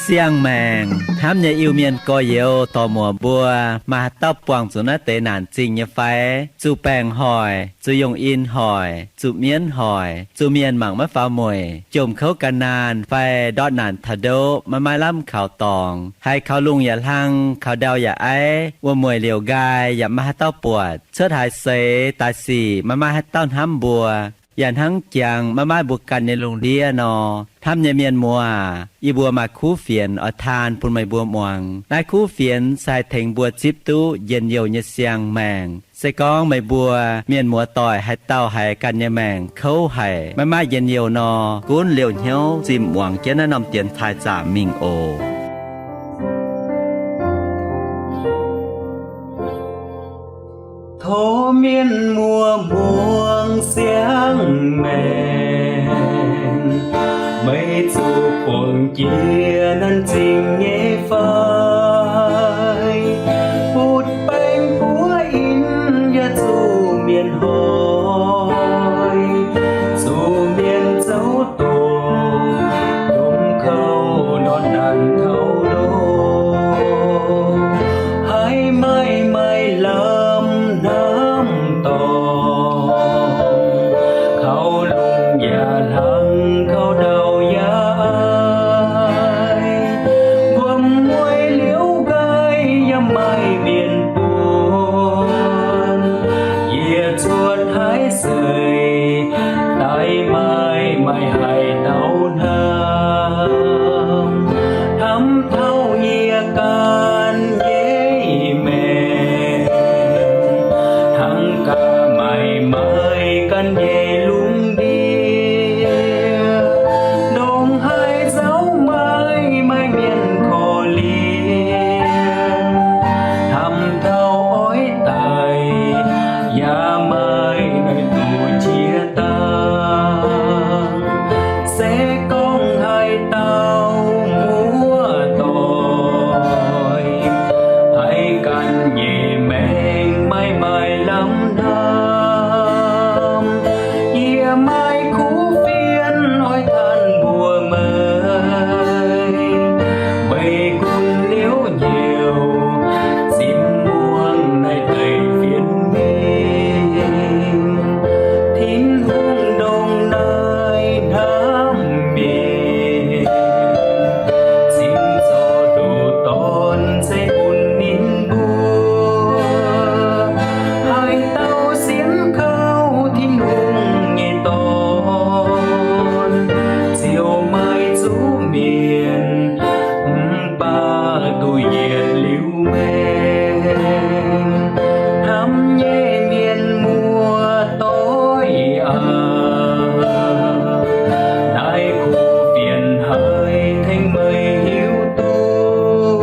Siang-maengc hnamv nyei Iu-Mienh gorx-youz dorc-muoc mbuo, maaih haaix dauh buangh zuqc naaiv deix naanc zingh nyei fai? Zuqc baengc hoic, zuqc yongh in hoic, zuqc mienv hoic, zuqc mienh mangc maiv faaux mueic, jomc kouv gan naanh fai ndortv naanc taux ndoqv maiv maaih lamh kaux dorngx, haiz kaux lungh yaac hlang, kaux ndau yaac aiv, wuom-mueic liouc nqaai yaac maiv maaih haaix dauh buatc, cuotv haaix seix daaih sic maiv maaih haaix dauh hnamv mbuo, yaac hnangv jangx maiv maaih mbuo ganh nyei lungh ndiev nor, hnamv nyei mienh muoz aac, yie mbuo maaih kuv fienx oix taan bun meih mbuo muangx. Naaiv kuv fienx se haih tengx mbuo zipv duqv njien-youh nyei siang-maengc. Se gorngv meih mbuo mienh muoz-doic haaix dauh haiz ganh nyei maengc kouv haic, maiv maaih njien-youh nor, gunv liouh hnyouv zimh muangx jienv naaiv norm dienx taaih zaqc mingh oc. Tov mienh muoz muangx siang-maengc, meih zuqc buangh jiex naanc zingh nyei fai? Butv baengc buov in yaac zuqc mienh hoic, zuqc mienh zouv doqc, jomc kouv ndortv naanc taux ndoqv, haiz maaih maaih lamh hnamv dorngx, kaux lungh yaac hlang, kaux ndau yaac aiv, wuom-mueic liouc nqaai yaac maaih mienh buonc, yie cuotv haaix seix daaih maaih maaih haaix dauh hnamv, hnamv taux yie ganh nyei maengc, hnangv gaax maaih maaih ganh nyei lungh ndiev, ndongc haaix nzauh maaih maaih mienh korv-lienh, hnamv taux oix daic yaac maaih naaiv duqv jiex dangh. Se gorngv haaix dauh muoz-doic haiz ganh nyei maengc maaih maaih lamh hnamv, yie maaih kuv fienx oix tanh mbuox meih. Meih gunv liouc hnyouv zimv muangx naaiv deix fienx mingh, Tin-Hungh ndongc naaiv hnamv mienh, zimv zorc ndoqc dorn se bun ninh mbuo. Haaix dauh sienx kaux Tin-Hungh nyei dorn ziouc maaih zuqc mienh, mv baac duqv yietc liuz maengc. Hnamv nyei mienh muoz-doic aac, naaiv kuv fienx haiz tengx meih hiuv duqv,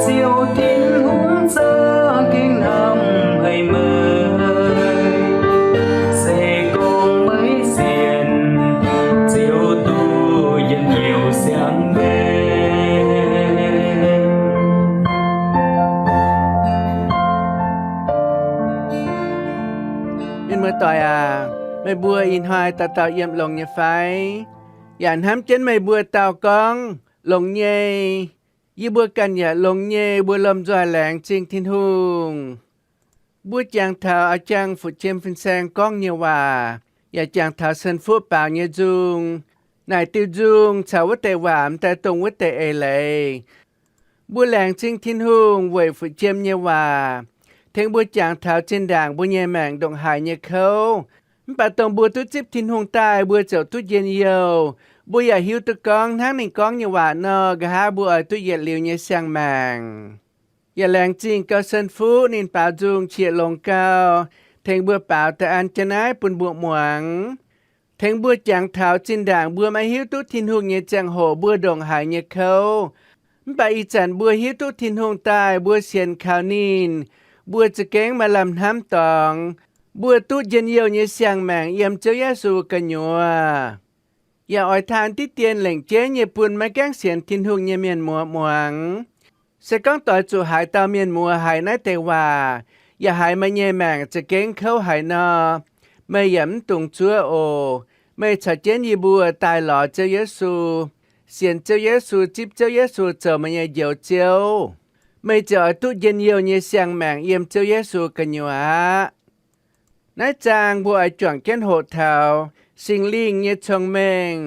Ziouv Tin-Hungh za'gengh hnamv haic meih. Se gorngv meih sienx, ziouc duqv njien-youh siang-maengc. Mienh muoz-doic aac, meih mbuo ih hnoi dauh dauh yiem longx nyei fai? Yaac hnamv jienv meih mbuo dauh gorngv, longx nyei. Yie mbuo ganh yaac longx nyei, mbuo lomh nzoih laengz zingh Tin-Hungh. Mbuo jangx taux a'jang fu'jiem fin-saeng gorngv nyei waac, yaac jangx taux Sen Fuqv baaux nyei nzung. Naaic diuh nzung caux wuov deix waac m'daaih dongh wuov deix eix leiz. Mbuo laengz zingh Tin-Hungh weic fu'jiem nyei waac, tengx mbuo jangx taux zinh ndaangc mbuo nyei maengc ndongc haaix nyei kouv. Mv baac dongh mbuo duqv zipv Tin-Hungh daaih, mbuo ziouc duqv njien-youh. Mbuo yaac hiuv duqv gorngv hnangv ninh gorngv nyei waac nor, nqa'haav mbuo oix duqv yietc liuz nyei siang-maengc. Yaac laengz zingh gau Sen Fuqv ninh baaux nzung qiex longx gau, tengx mbuo baaux da'an jienv naaiv bun mbuo muangx. Tengx mbuo jangx taux zinh ndaangc mbuo maiv hiuv duqv Tin-Hungh nyei ziangh hoc mbuo ndongc haaix nyei kouv. Mv baac ih zanc mbuo hiuv duqv Tin-Hungh daaih, mbuo sienx kaux ninh, mbuo za'gengh maaih lamh hnamv dorngx. Mbuo duqv njien-youh nyei siang-maengc yiem Ziouv Yesu gu'nyuoz. yaac oix taan diqv dien lengc jeiv nyei bun maiv gaengh sienx Tin-Hungh nyei mienh muoz muangx. Se gorngv doix zuqc haaix dauh mienh muoz haiz naaiv deix waac, yaac haiz meih nyei maengc za'gengh kouv haic nor, meih yaac mv dungx zuov oc. Meih caux jienv yie mbuo daaih lorz Ziouv Yesu, sienx Ziouv Yesu, zipv Ziouv Yesu zoux meih nyei Njoux Ziouv. Meih ziouc oix duqv njien-youh nyei siang-maengc yiem Ziouv Yesu gu'nyuoz aqv. Naaiv zaang mbuo oix juangc jienv hoqc taux Singx Lingh nyei cong-mengh.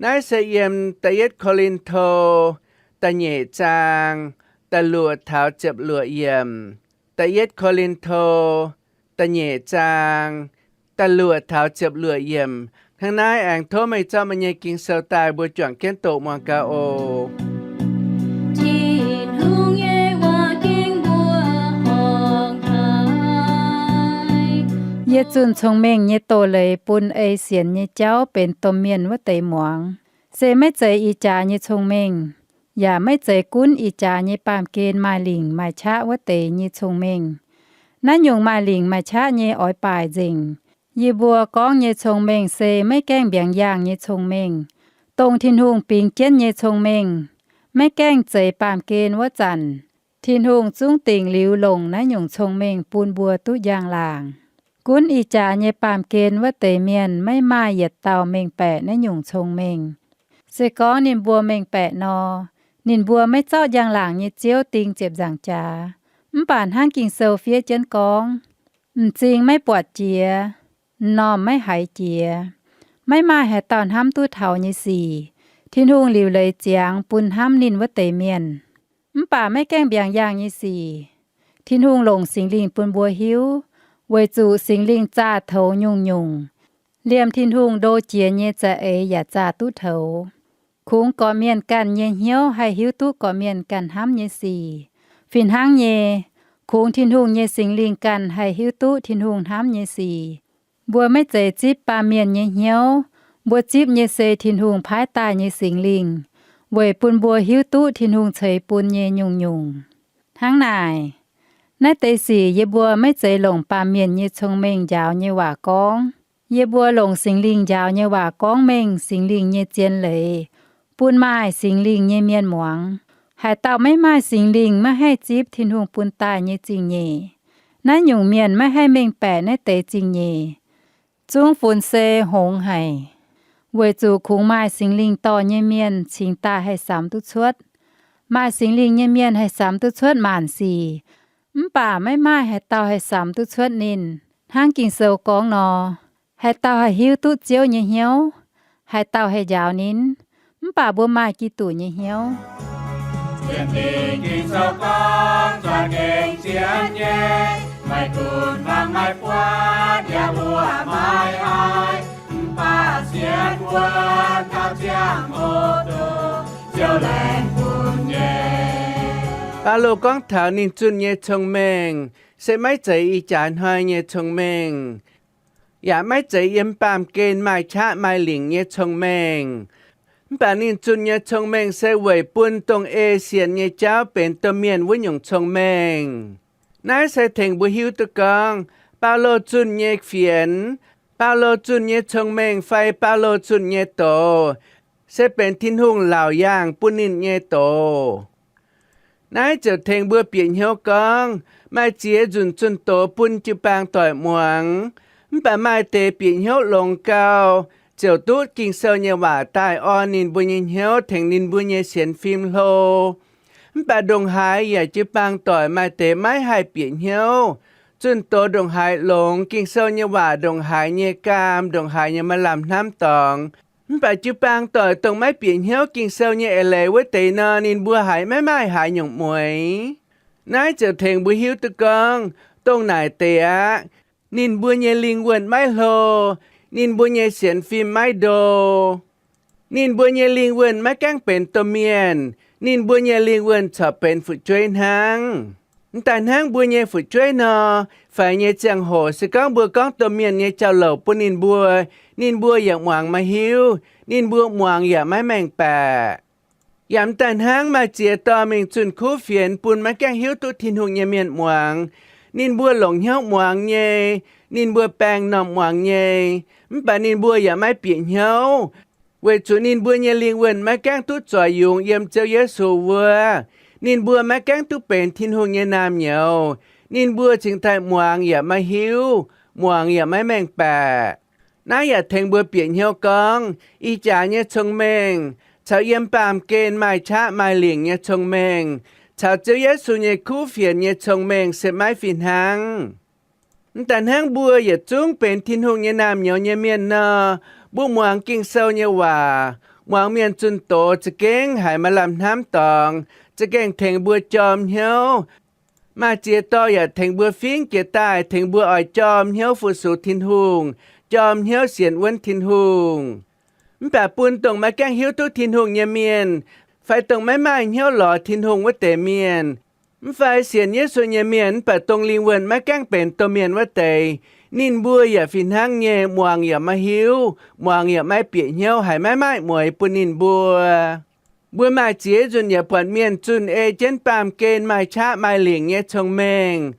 Naaiv se yiem Da'yietv Ko^lin^to da'nyeic zaang da'luoqc taux ziepc luoqc yiemc. Da'yietv Ko^lin^to da'nyeic zaang da'luoqc taux ziepc luoqc yiemc. Hnangv naaiv aengx tov meih zorqv meih nyei Ging-Sou daaih, mbuo juangc jienv doqc muangx gaax oc. Tin-Hungh nyei waac ging mbuo horngc haic. Yie zunh cong-mengh nyei doz-leiz bun ei sienx nyei jauv benx domh mienh wuov deix muangx. Se maiv zeiz ih jaax nyei cong-mengh, yaac maiv zeiz gunv ih jaax nyei baamh gen maaih lingc maaih qaqv wuov deix nyei cong-mengh. Naaiv nyungc maaih lingc maaih qaqv nyei oix baaic nzengc. Yie mbuo gorngv nyei cong-mengh se maiv gaengh mbiaangx yaangh nyei cong-mengh, dongh Tin-Hungh bingx jienv nyei cong-mengh, maiv gaengh zeix baamh gen wuov zanc, Tin-Hungh zungv dingc liuz longc naaiv nyungc cong-mengh bun mbuo duqv njang-laangc. Gunv ih jaax nyei baamh gen wuov deix mienh maiv maaih yietc dauh mengh baeqc naaiv nyungc cong-mengh. Se gorngv ninh mbuo mengh baeqc nor, ninh mbuo maiv zorqv njang-laangc nyei Ziouv ding ziepc nzaangc jaax. Mv baac hnangv Ging-Sou fiev jienv gorngv, m'zing maiv buatc jiex, m'normh maiv haiz jiex. Maiv maaih haaix dauh hnamv duqv taux nyei sic, Tin-Hungh liuc leiz ziangx bun hnamv ninh wuov deix mienh. Mv baac maiv gaengh mbiaangx yaangh nyei sic, Tin-Hungh longc Singx Lingh bun mbuo hiuv, weic zuqc Singx Lingh zaah toux nyungc-nyungc, liemh Tin-Hungh ndo jiex nyei za'eix yaac zaah duqv toux. Kungx gorqv-mienh ganh nyei hnyouv haih hiuv duqv gorqv-mienh ganh hnamv nyei sic. Fih hnangv nyei, kungx Tin-Hungh nyei Singx Lingh ganh haih hiuv duqv Tin-Hungh hnamv nyei sic. Mbuo maiv zeiz zipv baamh mienh nyei hnyouv, mbuo zipv nyei se Tin-Hungh paaiv daaih nyei Singx Lingh, weic bun mbuo hiuv duqv Tin-Hungh ceix bun nyei nyungc-nyungc. Hnangv naaic, naaiv deix sic yie mbuo maiv zeiz longc baamh mienh nyei cong-mengh njaaux nyei waac gorngv. Yie mbuo longc Singx Lingh njaaux nyei waac gorngv mengh Singx Lingh nyei zien leiz bun maaih Singx Lingh nyei mienh muangx. Haaix dauh maiv maaih Singx Lingh maiv haih zipv Tin-Hungh bun daaih nyei zingh nyeic. Naaiv nyungc mienh maiv haih mengh baeqc naaiv deix zingh nyeic. Zungv funx se hngongx haic, weic zuqc kungx maaih Singx Lingh dorh nyei mienh cingx daaih haih samx duqv cuotv. Maaih Singx Lingh nyei mienh haih samx duqv cuotv maanc sic, mv baac maiv maaih haaix dauh haih samx duqv cuotv ninh. Hnangv Ging-Sou gorngv nor, haaix dauh haih hiuv duqv Ziouv nyei hnyouv? Haaix dauh haih njaaux ninh? Mv baac mbuo maaih Giduc nyei hnyouv. Sienx Ging-Sou gorngv za'gengh sienx nyei, maiv gunv fangx maiv buatc yaac mbuo maiv haih, mv baac sienx wuonv taux ziangh hoc dongh Ziouv laengz bun nyei. Baulo gorngv taux ninh zunh nyei cong-mengh se maiv zeiz ih jaax hnoi nyei cong-mengh, yaac maiv zeiz yiem baamh gen maaih qaqv maaih lingc nyei cong-mengh. Mv baac ninh zunh nyei cong-mengh se weic bun dongh ei sienx nyei jauv benx domh mienh wuov nyungc cong-mengh. Naaiv se tengx mbuo hiuv duqv gorngv Baulo zunh nyei fienx, Baulo zunh nyei cong-mengh fai Baulo zunh nyei doz, se benx Tin-Hungh laauc yaangh bun ninh nyei doz. Naaiv ziouc tengx mbuo bieqc hnyouv gorngv, maaih ziex nzunc zunh doz bun jiu-baang doic muangx, mv baac maaih deix bieqc hnyouv longx gau, ziouc duqv Ging-Sou nyei waac daaih orn ninh mbuo nyei hnyouv, tengx ninh mbuo nyei sienx fim hlo. Mv baac ndongc haaix yaac jiu-baang doic maaih deix maiv haih bieqc hnyouv. Zunh doz ndongc haaix longx, Ging-Sou nyei waac ndongc haaix nyei gaam, ndongc haaix nyei maaih lamh hnamv dorngx, mv baac jiu-baang doic dongh maiv bieqc hnyouv Ging-Sou nyei eix leiz wuov deix nor, ninh mbuo haiz maiv maaih haaix nyungc mueix. Naaiv ziouc tengx mbuo hiuv duqv gorngv, dongh naaic deix aqv, ninh mbuo nyei lingh wuonh maiv hlo, ninh mbuo nyei sienx fim maiv ndo, ninh mbuo nyei lingh wuonh maiv gaengh benx domh mienh, ninh mbuo nyei lingh wuonh corc benx fu'jueiv hnangv. Mv daaih hnangv mbuo nyei fu'jueiv nor, faix nyei ziangh hoc se gorngv mbuo gorngv domh mienh nyei jauv-louc bun ninh mbuo, ninh mbuo yaac muangx maiv hiuv, ninh mbuo muangx yaac maiv mengh baeqc. Yaac mv daaih hnangv maaih ziex dorh mingh zunh kuv fienx bun maiv gaengh hiuv duqv Tin-Hungh nyei mienh muangx. Ninh mbuo longc hnyouv muangx nyei, ninh mbuo baeng m'normh muangx nyei, mv baac ninh mbuo yaac maiv bieqc hnyouv. weic zuqc ninh mbuo nyei lingh wuonh maiv gaengh duqv zoix yungz yiem Ziouv Yesu wuov. Ninh mbuo maiv gaengh duqv benx Tin-Hungh nyei naamh nyouz. Ninh mbuo cingx daaih muangx yaac maiv hiuv, muangx yaac maiv mengh baeqc. Naaiv yaac tengx mbuo bieqc hnyouv gorngv, ih jaax nyei cong-mengh caux yiem baamh gen maaih qaqv maaih lingc nyei cong-mengh caux Ziouv Yesu nyei kuv fienx nyei cong-mengh se maiv fih hnangv. Mv daaih hnangv mbuo yietc zungv benx Tin-Hungh nyei naamh nyouz nyei mienh nor, mbuo muangx Ging-Sou nyei waac, muangx mienh zunh doz za'gengh haiz maaih lamh hnamv dorngx, za'gengh tengx mbuo jorm hnyouv. Maaih ziex dorh yaac tengx mbuo fingv jiez daaih, tengx mbuo oix jorm hnyouv fu-sux Tin-Hungh, jorm hnyouv sienx wuonv Tin-Hungh. Mv baac bun dongh maiv gaengh hiuv duqv Tin-Hungh nyei mienh fai dongh maiv maaih hnyouv lorz Tin-Hungh wuov deix mienh, mv fai sienx Yesu nyei mienh mv baac dongh lingh wuonh maiv gaengh benx domh mienh wuov deix, ninh mbuo yaac fih hnangv nyei muangx yaac maiv hiuv, muangx yaac maiv bieqc hnyouv, haiz maiv maaih mueix bun ninh mbuo. Mbuo maaih ziex nzunc yaac buatc mienh zunh ei jienv baamh gen maaih qaqv maaih lingc nyei cong-mengh,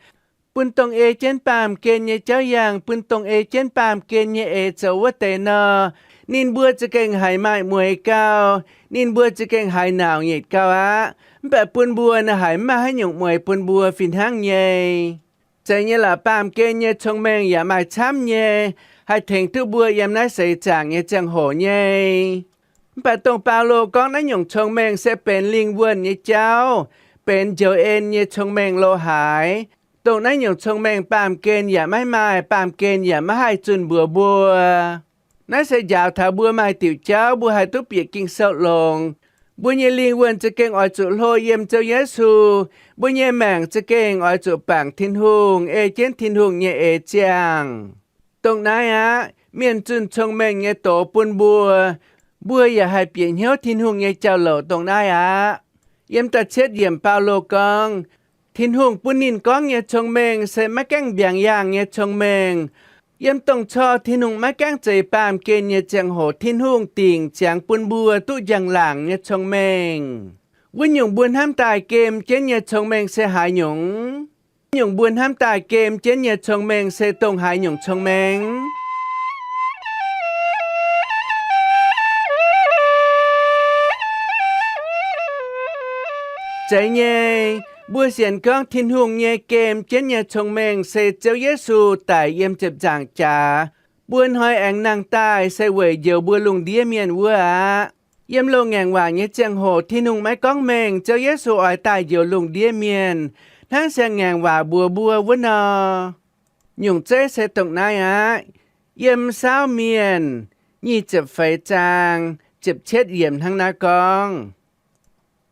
bun dongh ei jienv baamh gen nyei jauv yangh, bun dongh ei jienv baamh gen nyei eix zoux wuov deix nor, ninh mbuo za'gengh haiz maaih mueix gau, ninh mbuo za'gengh haiz nauc nyitc gau aqv. Mv baac bun mbuo naaic haiz mv maaih haaix nyungc mueix bun mbuo fih hnangv nyei. Zeiz nyei lorqc, baamh gen nyei cong-mengh yaac maaih camv nyei, haih tengx duqv mbuo yiem naaiv seix zaangc nyei ziangh hoc nyei. Mv baac dongh Baulo gorngv naaiv nyungc cong-mengh se benx lingh wuonh nyei jauv, benx njoux en nyei cong-mengh lo haaix, dongh naaiv nyungc cong-mengh baamh gen yaac maiv maaih, baamh gen yaac maiv haih zunh mbuox mbuo. Naaiv se njaaux taux mbuo maaih diuc jauv mbuo haih duqv bieqc Ging-Sou longx. Mbuo nyei lingh wuonh za'gengh oix zuqc hlo yiem Ziouv Yesu. Mbuo nyei maengc za'gengh oix zuqc bangc Tin-Hungh, ei jienv Tin-Hungh nyei eix ziangh. Dongh naaiv aqv, mienh zunh cong-mengh nyei doz bun mbuo, mbuo yaac haih bieqc hnyouv Tin-Hungh nyei jauv-louc dongh naaiv aqv. Yiem da'cietv yiemc Baulo gorngv, Tin-Hungh bun ninh gorngv nyei cong-mengh se maiv gaengh mbiaangx yaangh nyei cong-mengh. Yiem dongh corc Tin-Hungh maiv gaengh zeix baamh gen nyei ziangh hoc, Tin-Hungh dingc ziangx bun mbuo duqv njang-laangc nyei cong-mengh. Wuov nyungc mbuo hnamv daaih gem jienv nyei cong-mengh se haaix nyungc? Wuov nyungc mbuo hnamv daaih gem jienv nyei cong-mengh se dongh haaix nyungc cong-mengh? Zeiz nyei, mbuo sienx gorngv Tin-Hungh nyei gem jienv nyei cong-mengh se Ziouv Yesu daic yiem ziepc nzaangc jaax, buo hnoi aengx nangh daaih se weic njoux mbuo lungh ndiev mienh wuov aqv. Yiem loz-ngaengc waac nyei ziangh hoc Tin-Hungh maiv gorngv mengh Ziouv Yesu oix daaih njoux lungh ndiev mienh, hnangv siang-ngaengc waac mbuox mbuo wuov nor. Nyungc zeiv se dongh naaiv aqv. Yiem Saauv Mienh nyic ziepc feix zaang ziepc cietv yiemc hnangv naaiv gorngv,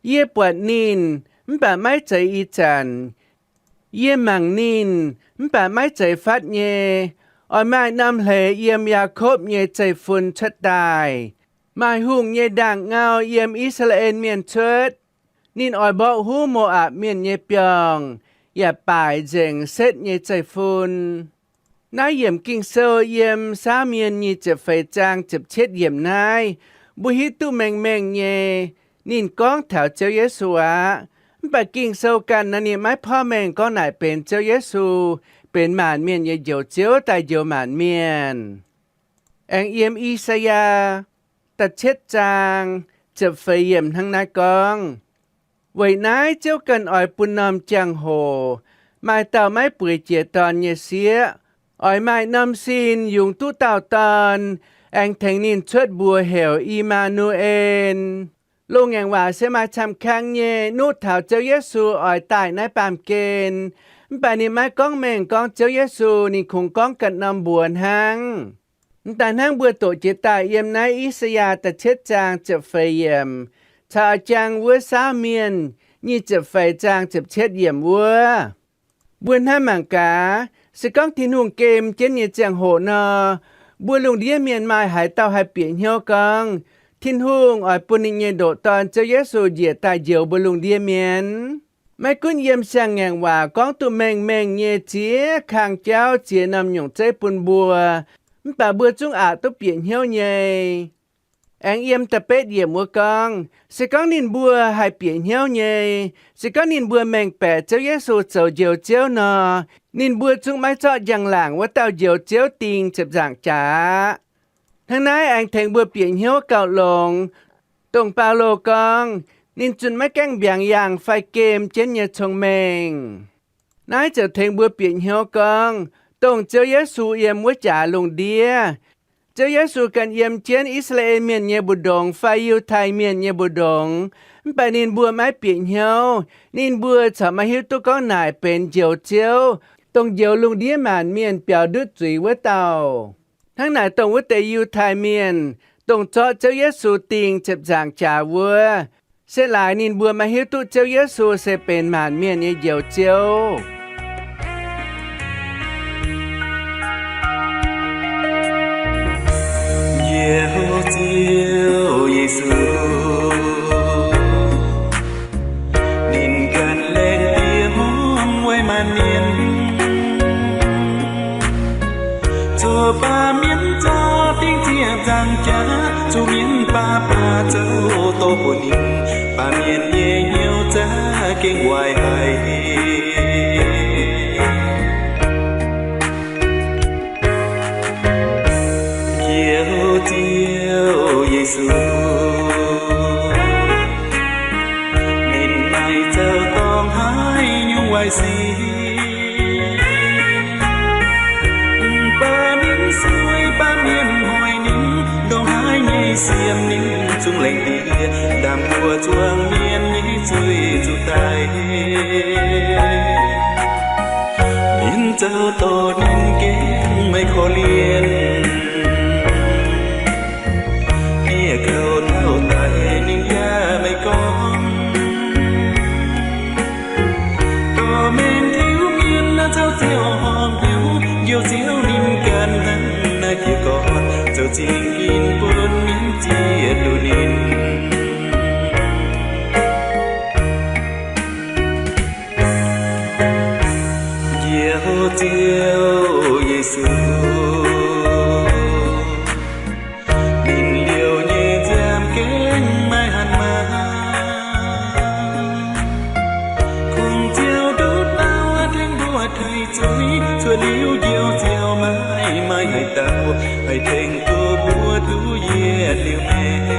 Yie buatc ninh, mv baac maiv zeiz ih zanc. Yie mangc ninh, mv baac maiv zeiz fatv nyei. Oix maaih norm hleix yiem Yaakopv nyei zeiv-fun cuotv daaih, maaih hungh nyei ndaangc-ngau yiem I^saa^laa^en Mienh cuotv. Ninh oix mborqv huv Mo^apc Mienh nyei biorngh, yaac baaic nzengc Setv nyei zeiv-fun. Naaiv yiemc Ging-Sou yiem Saauv Mienh nyic ziepc feix zaang ziepc cietv yiemc naaiv, mbuo hiuv duqv mengh mengh nyei, ninh gorngv taux Ziouv Yesu aqv. Mv baac Ging-Sou ganh nor ninh maiv porv mengh gorngv naaic benx Ziouv Yesu, benx maanc mienh nyei Njoux Ziouv daaih njoux maanc mienh. Aengx yiem I^saa^yaa da'cietv zaang ziepc feix yiemc hnangv naaiv gorngv, Weic naaiv Ziouv ganh oix bun norm jangx-hoc maaih dauh maiv bueix jiex dorn nyei sieqv. Oix maaih norm sin yungz duqv dauh dorn, aengx tengx ninh cuotv mbuox heuc I^maa^nu^en. Loz-ngaengc waac se maaih camv-kang nyei nuqv taux Ziouv Yesu oix daaih naaiv baamh gen. Mv baac ninh maiv gorngv mengh gorngv Ziouv Yesu, ninh kungx gorngv ganh norm mbuox hnangv. Mv daaih hnangv mbuo doqc jiex daaih yiem naaiv I^saa^yaa da'cietv zaang ziepc feix yiemc, caux jang wuov Saauv Mienh nyic ziepc feix zaang ziepc cietv yiemc wuov. Mbuo hnamv mangc gaax, se gorngv Tin-Hungh gem jienv nyei ziangh hoc nor, mbuo lungh ndiev mienh maaih haaix dauh haih bieqc hnyouv gorngv Tin-Hungh oix bun ninh nyei ndoqc Dorn, Ziouv Yesu, njiec daaih njoux mbuo lungh ndiev mienh? Maiv gunv yiem siang-ngaengc waac gorngv duqv mengh mengh nyei ziex kang jauv, ziex norm nyungc zeiv bun mbuo, mv baac mbuo zungv aqc duqv bieqc hnyouv nyei. Aengx yiem da'betv yiemc wuov gorngv, se gorngv ninh mbuo haih bieqc hnyouv nyei, se gorngv ninh mbuo mengh baeqc Ziouv Yesu zoux Njoux Ziouv nor, ninh mbuo zungv maiv zorqv njang-laangc wuov dauh Njoux Ziouv ding ziepc nzaangc jaax aqv. Hnangv naaiv aengx tengx mbuo bieqc hnyouv gauh longx, dongh Baulo gorngv, ninh zunh maiv gaengh mbiaangx yaangh fai gem jienv nyei cong-mengh. Naaiv ziouc tengx mbuo bieqc hnyouv gorngv, dongh Ziouv Yesu yiem wuov jaax lungh ndiev, Ziouv Yesu ganh yiem jienv I^saa^laa^en Mienh nyei mbu'ndongx fai Yiutai Mienh nyei mbu'ndongx, mv baac ninh mbuo maiv bieqc hnyouv. Ninh mbuo corc maiv hiuv duqv gorngv naaic benx Njoux Ziouv, dongh njoux lungh ndiev maanc mienh biaux ndutv zuiz wuov dauh. Hnangv naaic dongh wuov deix Yiutai Mienh, dongh zorqv Ziouv Yesu dingh ziepc nzaangc jaax wuov, se laaix ninh mbuo maiv hiuv duqv Ziouv Yesu se benx maanc mienh nyei Njoux Ziouv. Njoux Ziouv Yesu, ninh ganh laengz diex hmuangv weic maanc mienh, zoux baamh mienh zorqv dingh ziepc nzaangc jaax, zuqc mienh baav baav zoux dorh mbuox ninh, baamh mienh nyei hnyouv za'gengh waaic haic. Njoux Ziouv Yesu, ninh maaih zoux dorngx haaix nyungc waaic sic, mv baac mienh sueih, mv baac mienh hoic ninh, ndongc haaix nyei siemv ninh zungv laengz diex, ndaam mbuo zuangx mienh nyei zuiz zuqc daic. Mienh zoux dorh ninh gengh maiv korv-lienh, dieh kouv tauv daic ninh yaac maiv gorngv. Dorh mengh tiuv mienh naaiv caux ziouc horpc hnyouv, Njoux Ziouv ninh ganh hnangv naaiv jiez gorn, zoux zingh ginv bun mienh zieqv duqv ninh. Njoux Ziouv Yesu, ninh liouh nyei nziaamv gengh maiv hatc maaz. Kungx Ziouv nduqc dauh tengx mbuo tei zuiz, cuotv liuz Njoux Ziouv maiv maaih haaix dauh haih tengx duqv mbuo duqv yietc liuz maengc.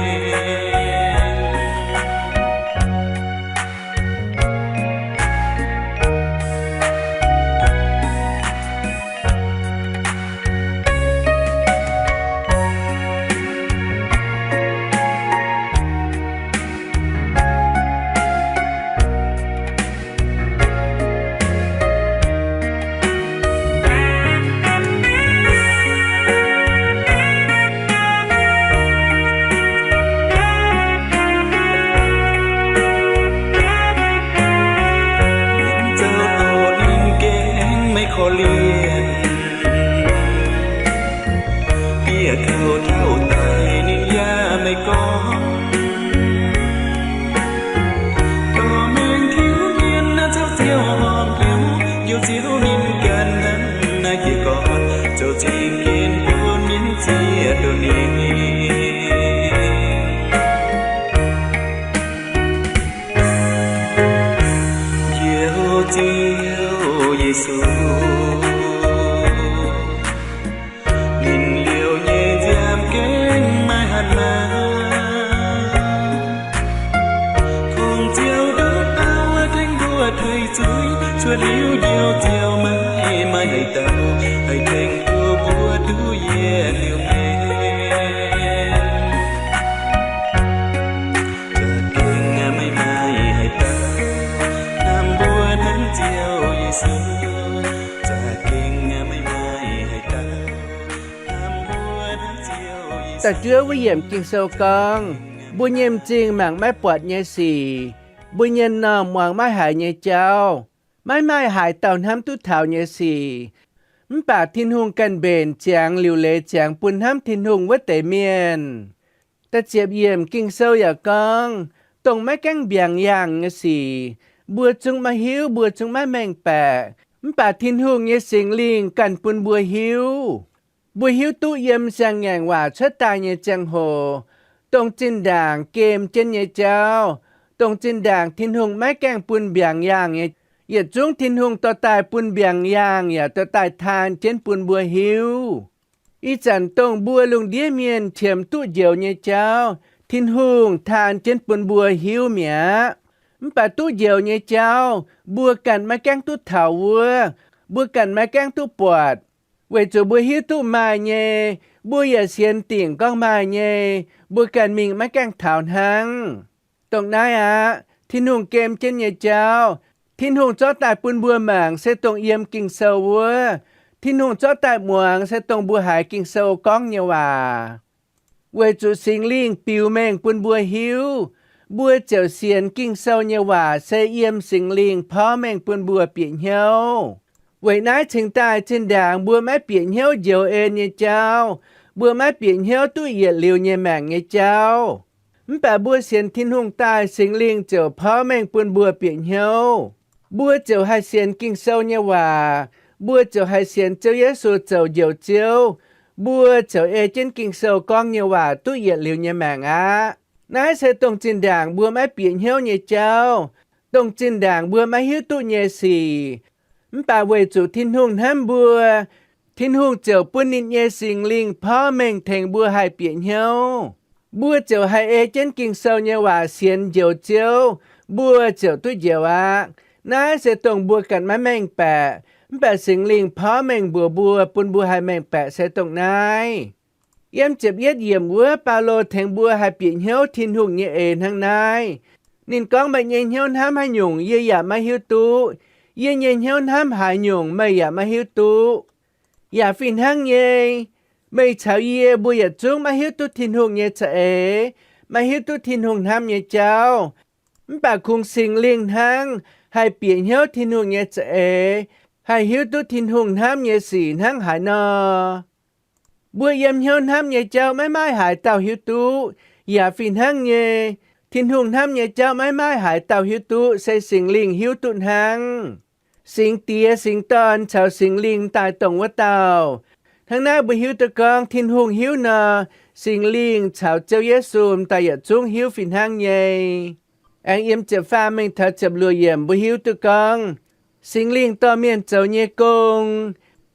Mienh zoux dorh ninh gengh maiv korv-lienh, dieh kouv tauv daic ninh yaac maiv gorngv. Dorh mengh tiuv mienh naaiv caux ziouc horpc hnyouv, Njoux Ziouv ninh ganh hnangv naaiv jiez gorn, zoux zingh ginv bun mienh zieqv duqv ninh. Njoux Ziouv Yesu, ninh liouh nyei nziaamv gengh maiv hatc maaz. Kungx Ziouv nduqc dauh tengx mbuo tei zuiz, cuotv liuz Njoux Ziouv maiv maaih haaix dauh haih tengx duqv mbuo duqv yietc liuz maengc. Za'gengh maiv maaih haaix dauh hnamv mbuo hnangv Ziouv Yesu. Za'gengh maiv maaih haaix dauh hnamv mbuo hnangv Ziouv Yesu. Da'juov wuov yiemc Ging-Sou gorngv, mbuo nyei m'zing mangc maiv buatc nyei sic, mbuo nyei m'normh muangx maiv haiz nyei jauv, maiv maaih haaix dauh hnamv duqv taux nyei sic. Mv baac Tin-Hungh ganh mbenc ziangx liuc leiz ziangx bun hnamv Tin-Hungh wuov deix mienh. Da'ziepc yiemc Ging-Sou yaac gorngv, dongh maiv gaengh mbiaangx yaangh nyei sic, mbuo zungv maiv hiuv, mbuo zungv maiv mengh baeqc. Mv baac Tin-Hungh nyei Singx Lingh ganh bun mbuo hiuv. Mbuo hiuv duqv yiem siang-ngaengc waac cuotv daaih nyei ziangh hoc, dongh zinh ndaangc gem jienv nyei jauv, dongh zinh ndaangc Tin-Hungh maiv gaengh bun mbiaangx yaangh nyei, yietc zungv Tin-Hungh dorh daaih bun mbiaangx yaangh yaac dorh daaih taan jienv bun mbuo hiuv. Ih zanc dongh mbuo lungh ndiev mienh qiemx duqv njoux nyei jauv, Tin-Hungh taan jienv bun mbuo hiuv mi'aqv. Mv baac duqv njoux nyei jauv mbuo ganh maiv gaengh duqv taux wuov, mbuo ganh maiv gaengh duqv buatc. Weic zuqc mbuo hiuv duqv maaih nyei, mbuo yaac sienx dingc gorngv maaih nyei, mbuo ganh mingh maiv gaengh taux hnangv. Dongh naaiv aqv, Tin-Hungh gem jienv nyei jauv, Tin-Hungh zorqv daaih bun mbuo mangc se dongh yiem Ging-Sou wuov. Tin-Hungh zorqv daaih muangx se dongh mbuo haiz Ging-Sou gorngv nyei waac. Weic zuqc Singx Lingh biux mengh bun mbuo hiuv, mbuo ziouc sienx Ging-Sou nyei waac se yiem Singx Lingh porv mengh bun mbuo bieqc hnyouv. Weic naaiv cingx daaih zinh ndaangc mbuo maiv bieqc hnyouv njoux en nyei jauv, mbuo maiv bieqc hnyouv duqv yietc liuz nyei maengc nyei jauv. Mv baac mbuo sienx Tin-Hungh daaih, Singx Lingh ziouc porv mengh bun mbuo bieqc hnyouv. Mbuo ziouc haih sienx Ging-Sou nyei waac. Mbuo ziouc haih sienx Ziouv Yesu zoux Njoux Ziouv. Mbuo ziouc ei jienv Ging-Sou gorngv nyei waac duqv yietc liuz nyei maengc aqv. Naaiv se dongh zinh ndaangc mbuo maiv bieqc hnyouv nyei jauv, dongh zinh ndaangc mbuo maiv hiuv duqv nyei sic. Mv baac weic zuqc Tin-Hungh hnamv mbuo, Tin-Hungh ziouc bun ninh nyei Singx Lingh porv mengh tengx mbuo haih bieqc hnyouv. Mbuo ziouc haih ei jienv Ging-Sou nyei waac sienx Njoux Ziouv, mbuo ziouc duqv njoux aqv. Naaiv se dongh mbuo ganh maiv mengh baeqc, mv baac Singx Lingh porv mengh mbuox mbuo, bun mbuo haih mengh baeqc se dongh naaiv. Yiem ziepc yietv yiemc wuov, Baulo tengx mbuo haih bieqc hnyouv Tin-Hungh nyei eix hnangv naaiv. Ninh gorngv, Meih nyei hnyouv hnamv haaix nyungc yie yaac maiv hiuv duqv. Yie nyei hnyouv hnamv haaix nyungc meih yaac maiv hiuv duqv. Yaac fih hnangv nyei, meih caux yie mbuo yietc zungv maiv hiuv duqv Tin-Hungh nyei za'eix, maiv hiuv duqv Tin-Hungh hnamv nyei jauv. Mv baac kungx Singx Lingh hnangv haih bieqc hnyouv Tin-Hungh nyei za'eix, haih hiuv duqv Tin-Hungh hnamv nyei sic hnangv haaix nor. Mbuo yiem hnyouv hnamv nyei jauv maiv maaih haaix dauh hiuv duqv. Yaac fih hnangv nyei, Tin-Hungh hnamv nyei jauv maiv maaih haaix dauh hiuv duqv, se Singx Lingh hiuv duqv hnangv. Singx Diex, Singx Dorn caux Singx Lingh m'daaih dongh wuov dauh. Hnangv naaiv mbuo hiuv duqv gorngv Tin-Hungh hiuv nor, Singx Lingh caux Ziouv Yesu m'daaih yietc zungv hiuv fih hnangv nyei. Aengx yiem ziepc faam mingh taux ziepc luoqc yiemc mbuo hiuv duqv gorngv, Singx Lingh dorh mienh zoux nyei gong.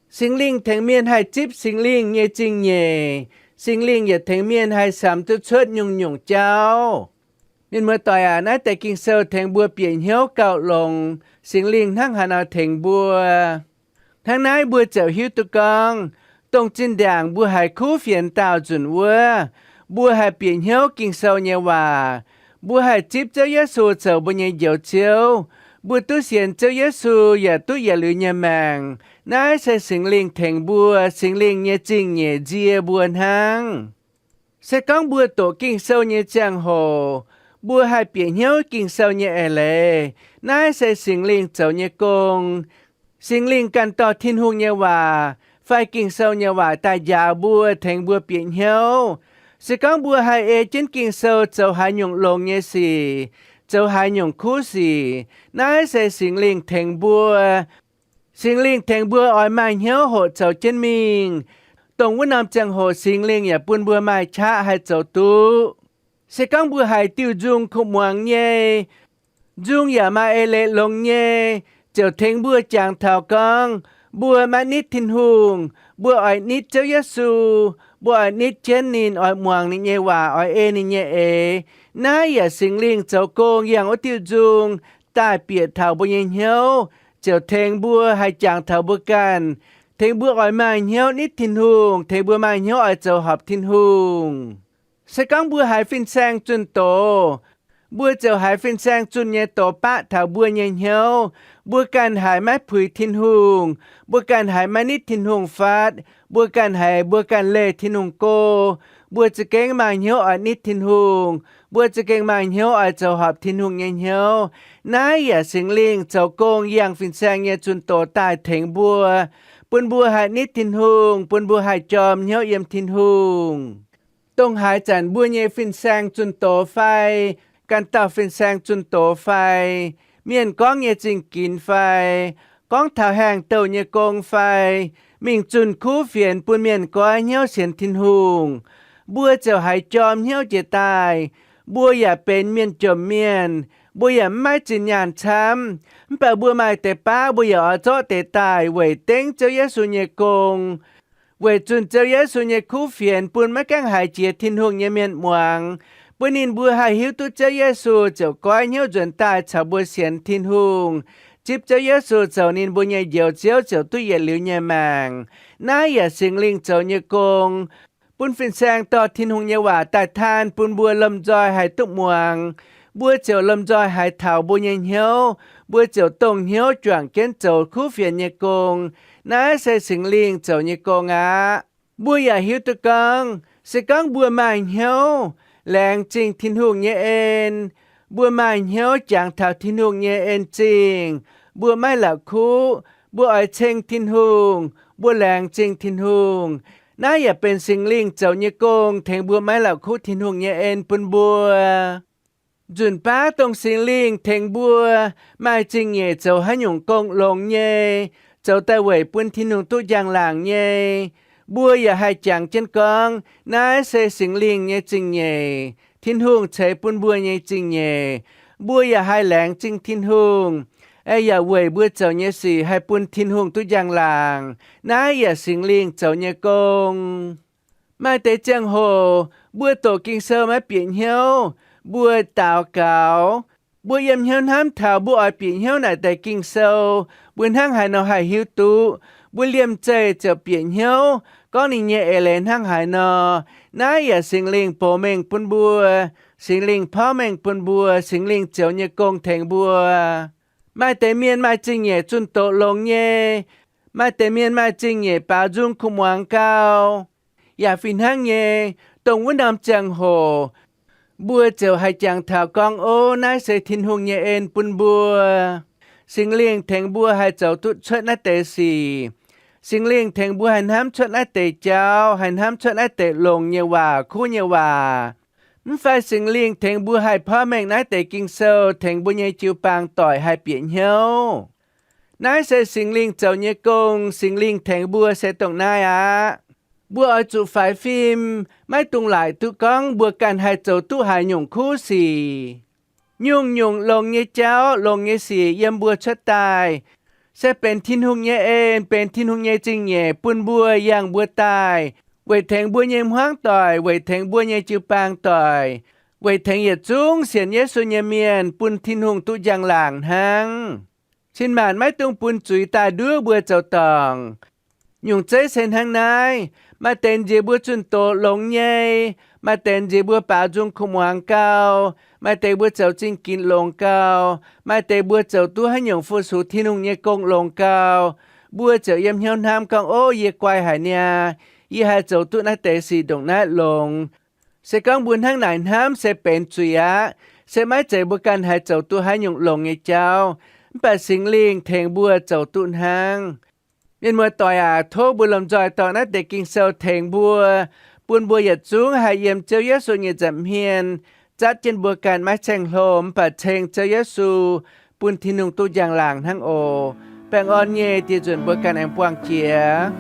Singx Lingh tengx mienh haih zipv Singx Lingh nyei zingh nyeic. Singx Lingh yaac tengx mienh haih samx duqv cuotv nyungc-nyungc jauv. Mienh muoz-doic aac, naaiv deix Ging-Sou tengx mbuo bieqc hnyouv gauh longx, Singx Lingh hnangv haaix nor tengx mbuo. Hnangv naaiv mbuo ziouc hiuv duqv gorngv, dongh zinh ndaangc mbuo haiz kuv fienx daauh nzunc wuov, mbuo haih bieqc hnyouv Ging-Sou nyei waac, mbuo haih zipv Ziouv Yesu zoux mbuo nyei Njoux Ziouv, mbuo duqv sienx Ziouv Yesu yaac duqv yietc liuz nyei maengc. Naaiv se Singx Lingh tengx mbuo, Singx Lingh nyei zingh nyeic nzie mbuo hnangv. Se gorngv mbuo doqc Ging-Sou nyei ziangh hoc, mbuo haih bieqc hnyouv Ging-Sou nyei eix leiz, naaiv se Singx Lingh zoux nyei gong. Singx Lingh ganh dorh Tin-Hungh nyei waac fai Ging-Sou nyei waac daaih njaaux mbuo, tengx mbuo bieqc hnyouv. Se gorngv mbuo haih ei jienv Ging-Sou zoux haaix nyungc longx nyei sic, zoux haaix nyungc kuv sic, naaiv se Singx Lingh tengx mbuo. Singx Lingh tengx mbuo oix maaih hnyouv hoqc zoux jienv mingh, dongh wuov norm ziangh hoc Singx Lingh yaac bun mbuo maaih qaqv haih zoux duqv. Se gorngv mbuo haiz diuh nzung kuv muangx nyei, nzung yaac maaih eix leiz longx nyei, ziouc tengx mbuo jangx taux gorngv, mbuo maiv nitv Tin-Hungh, mbuo oix nitv Ziouv Yesu, mbuo oix nitv jienv ninh, oix muangx ninh nyei waac, oix ei ninh nyei eix. Naaiv yaac Singx Lingh zoux gong yangh wuov diuh nzung daaih bieqc taux mbuo nyei hnyouv, ziouc tengx mbuo haih jangx taux mbuo ganh, tengx mbuo oix maaih hnyouv nitv Tin-Hungh, tengx mbuo maaih hnyouv oix zoux horpc Tin-Hungh. Se gorngv mbuo haiz fin-saeng zunh doz, mbuo ziouc haiz fin-saeng zunh nyei doz baqv taux mbuo nyei hnyouv. Mbuo ganh haiz maiv puix Tin-Hungh, mbuo ganh haiz maiv nitv Tin-Hungh fatv, mbuo ganh haiz mbuo ganh leih Tin-Hungh go, mbuo za'gengh maaih hnyouv oix nitv Tin-Hungh, mbuo za'gengh maaih hnyouv oix zoux horpc Tin-Hungh nyei hnyouv. Naaiv yaac Singx Lingh zoux gong yangh fin-saeng nyei zunh doz daaih tengx mbuo, bun mbuo haih nitv Tin-Hungh, bun mbuo haih jorm hnyouv yiem Tin-Hungh. Dongh haaix zanc mbuo nyei fin-saeng zunh doz fai, ganh dauh fin-saeng zunh doz fai, mienh gorngv nyei zingh ginx fai, gorngv taux haengh douh nyei gong fai, mingh zunh kuv fienx bun mienh goiv hnyouv sienx Tin-Hungh, mbuo ziouc haiz jorm hnyouv jiex daaih. Mbuo yaac benx mienh jomc mienh, mbuo yaac mv maiv zinh nyaanh camv, mv baac mbuo maaih deix baav mbuo yaac oix zorqv deix daaih weic dengv Ziouv Yesu nyei gong. weic zunh Ziouv Yesu nyei kuv fienx bun maiv gaengh haiz jiex Tin-Hungh nyei mienh muangx, bun ninh mbuo haih hiuv duqv Ziouv Yesu ziouc goiv hnyouv nzuonx daaih caux mbuo sienx Tin-Hungh, zipv Ziouv Yesu zoux ninh mbuo nyei Njoux Ziouv ziouc duqv yietc liuz nyei maengc. Naaiv yaac Singx Lingh zoux nyei gong, bun fin-saeng dorh Tin-Hungh nyei waac daaih taan bun mbuo lomh nzoih haih duqv muangx. Mbuo ziouc lomh nzoih haiz taux mbuo nyei hnyouv, mbuo ziouc dongh hnyouv juangc jienv zoux kuv fienx nyei gong. Naaiv se Singx Lingh zoux nyei gong aqv. Mbuo yaac hiuv duqv gorngv, se gorngv mbuo maaih hnyouv laengz zingh Tin-Hungh nyei en, mbuo maaih hnyouv jangx taux Tin-Hungh nyei en-zingh, mbuo maiv la'kuqv, mbuo oix ceng Tin-Hungh, mbuo laengz zingh Tin-Hungh. Naaiv yaac benx Singx Lingh zoux nyei gong tengx mbuo maiv la'kuqv Tin-Hungh nyei en bun mbuo. Nzunc baav dongh Singx Lingh tengx mbuo maaih zingh nyeic zoux haaix nyungc gong longx nyei, zoux daaih weic bun Tin-Hungh duqv njang-laangc nyei, mbuo yaac haih jangx jienv gorngv, naaiv se Singx Lingh nyei zingh nyeic, Tin-Hungh ceix bun mbuo nyei zingh nyeic. Mbuo yaac haih laengz zingh Tin-Hungh, yaac weic mbuo zoux nyei sic haih bun Tin-Hungh duqv njang-laangc. Naaiv yaac Singx Lingh zoux nyei gong. Maaih deix ziangh hoc mbuo doqc Ging-Sou maiv bieqc hnyouv, mbuo daux gaux, mbuo yiem hnyouv hnamv taux mbuo oix bieqc hnyouv naaic deix Ging-Sou, mbuo hnangv haaix nor haih hiuv duqv. Mbuo liemh zeih ziouc bieqc hnyouv gorngv ninh nyei eix leiz hnangv haaix nor. Naaiv yaac Singx Lingh bouc mengh bun mbuo, Singx Lingh porv mengh bun mbuo, Singx Lingh zioux nyei gong tengx mbuo. Maaih deix mienh maaih zingh nyeic zunh doqc longx nyei, maaih deix mienh maaih zingh nyeic baaux nzung kuv muangx gau. Yaac fih hnangv nyei, dongh wuov norm ziangh hoc mbuo ziouc haih jangx taux gorngv, ov, naaiv se Tin-Hungh nyei en bun mbuo. Singx Lingh tengx mbuo haih zoux duqv cuotv naaiv deix sic. Singx Lingh tengx mbuo haih hnamv cuotv naaiv deix jauv, haih hnamv cuotv naaiv deix longx nyei waac, kuv nyei waac. Mv fai Singx Lingh tengx mbuo haih porv mengh naaiv deix Ging-Sou tengx mbuo nyei jiu-baang doic haih bieqc hnyouv. Naaiv se Singx Lingh zoux nyei gong. Singx Lingh tengx mbuo se dongh naaiv aqv. Mbuo oix zuqc faix fim, maiv dungx laaic duqv gorngv mbuo ganh haih zoux duqv haaix nyungc kuv sic. Nyungc-nyungc longx nyei jauv, longx nyei sic yiem mbuo cuotv daaih, se benx Tin-Hungh nyei en, benx Tin-Hungh nyei zingh nyeic bun mbuo yangh mbuo daaih, weic tengx mbuo nyei hmuangv doic, weic tengx mbuo nyei jiu-baang doic, weic tengx yietc zungv sienx Yesu nyei mienh bun Tin-Hungh duqv njang-laangc hnangv. Cin-maanc maiv dungx bun zuiz daaih nduov mbuo zoux dorngc. Nyungc zeiv se hnangv naaiv. Maaih deix nziex mbuo zunh doz longx nyei, maaih deix nziex mbuo baaux nzung kuv muangx gau, maaih deix mbuo zoux zingh ginx longx gau, maaih deix mbuo zoux duqv haaix nyungc fu-sux Tin-Hungh nyei gong longx gau, mbuo ziouc yiem hnyouv hnamv gorngv, ov, yie guai haic niaa, yie haih zoux duqv naaiv deix sic ndongc naaiv longx. Se gorngv mbuo hnangv naaic hnamv se benx zuiz aqv. Se maiv zeiz mbuo ganh haih zoux duqv haaix nyungc longx nyei jauv, mv baac Singx Lingh tengx mbuo zoux duqv hnangv. Mienh muoz-doic aac, tov mbuo lomh nzoih dorh naaiv deix Ging-Sou tengx mbuo, bun mbuo yietc zungv haih yiem Ziouv Yesu nyei nza'hmien zatv jienv mbuo ganh maiv ceng-hlo, mv baac ceng Ziouv Yesu, bun Tin-Hungh duqv njang-laangc hnangv oc. Baengh orn nyei dieh nzunc mbuo ganh aengx buangh jiex.